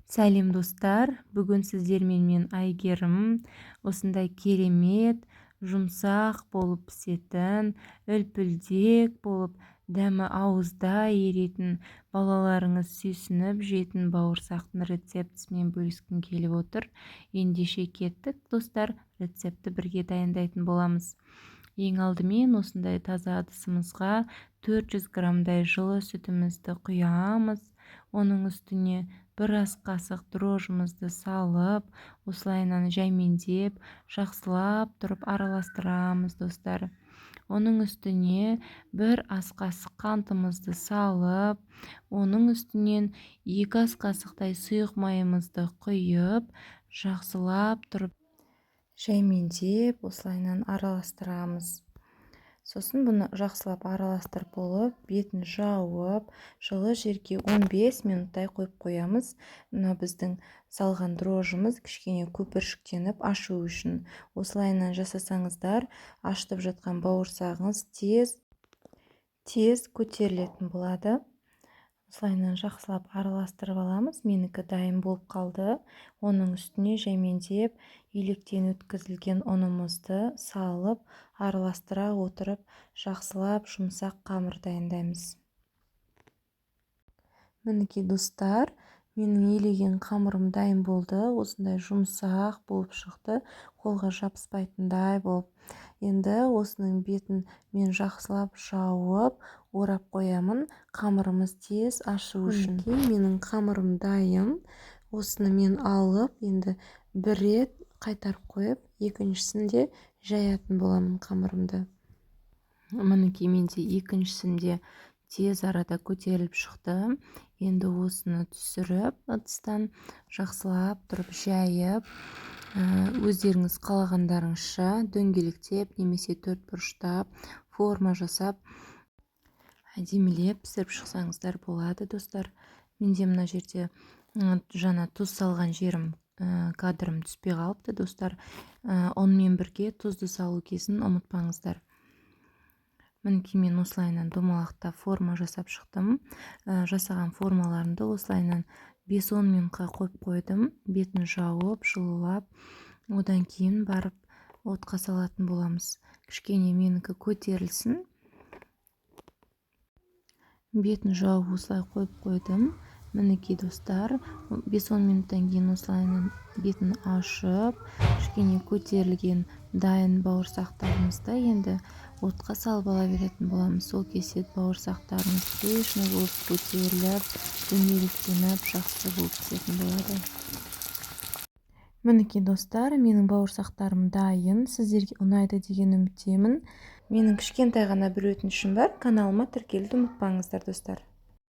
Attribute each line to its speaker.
Speaker 1: Сәлем, достар! Бүгін сіздермен мен, Әйгерім. Осындай керемет жұмсақ болып пісетін, үлпілдек болып, дәмі ауызда еритін, балаларыңыз сүйсініп жейтін бауырсақтың рецептісімен бөліскім келіп отыр. Ендеше кеттік, достар, рецептті бірге дайындайтын боламыз. Ең алдымен осындай таза ыдысымызға 400 граммдай жылы сүтімізді құямыз. Оның үстіне бір ас қасық дрожжымызды салып, осылайынан жаймендеп, жақсылап тұрып араластырамыз, достар. Оның үстіне бір ас қасық қантымызды салып, оның үстінен 2 ас қасықтай сұйық майымызды құйып, жақсылап тұрып жаймендеп, осылайынан араластырамыз. Сосын бұны жақсылап араластырып болып, бетін жауып, жылы жерге 15 минуттай қойып қоямыз, мына біздің салған дрожжымыз кішкене көпіршіктеніп ашу үшін. Осылайынан жасасаңыздар, ашытып жатқан бауырсағыңыз тез тез көтерілетін болады. Осылайынан жақсылап араластырып аламыз. Менікі дайын болып қалды. Оның үстіне жаймендеп електен өткізілген ұнымызды салып, араластыра отырып, жақсылап жұмсақ қамыр дайындаймыз. Мінекей, достар, менің елеген қамырым дайын болды. Осындай жұмсақ болып шықты, қолға жабыспайтындай болып. Енді осының бетін мен жақсылап жауып, орап қоямын, қамырымыз тез ашу үшін. Менің қамырым дайын. Осыны мен алып, енді бір рет қайтарып қойып, екіншісін де жаятын боламын қамырымды. Мінекей, менде екіншісінде тез арада көтеріліп шықты. Енді осыны түсіріп, ыдыстан жақсылап тұрып жайып, өздеріңіз қалағандарыңызша дөңгелектеп немесе төрт бұрыштап форма жасап, әдемілеп пісіріп шықсаңыздар болады, достар. Менде мына жерде жаңа тұз салған жерім, кадрым түспей қалыпты, достар. Онымен бірге тұзды салу кезін ұмытпаңыздар. Мінекей, мен осылайынан домалақтап форма жасап шықтым. Жасаған формаларымды осылайынан 5-10 минутқа қойып қойдым, бетін жауып, жылылап. Одан кейін барып отқа салатын боламыз. Кішкене менікі көтерілсін. Бетін жауып, осылай қойып қойдым. Мінекей, достар, 5-10 минуттан кейін осылайынан бетін ашып, кішкене көтерілген дайын бауырсақтарымызды енді отқа салып ала беретін боламыз. Сол кезде бауырсақтарымыз пышный болып көтеріліп, дөңгелектеніп, жақсы болып пісетін болады. Мінекей, достар, менің бауырсақтарым дайын. Сіздерге ұнайды деген үміттемін. Менің кішкентай ғана бір өтінішім бар: каналыма тіркелуді ұмытпаңыздар, достар.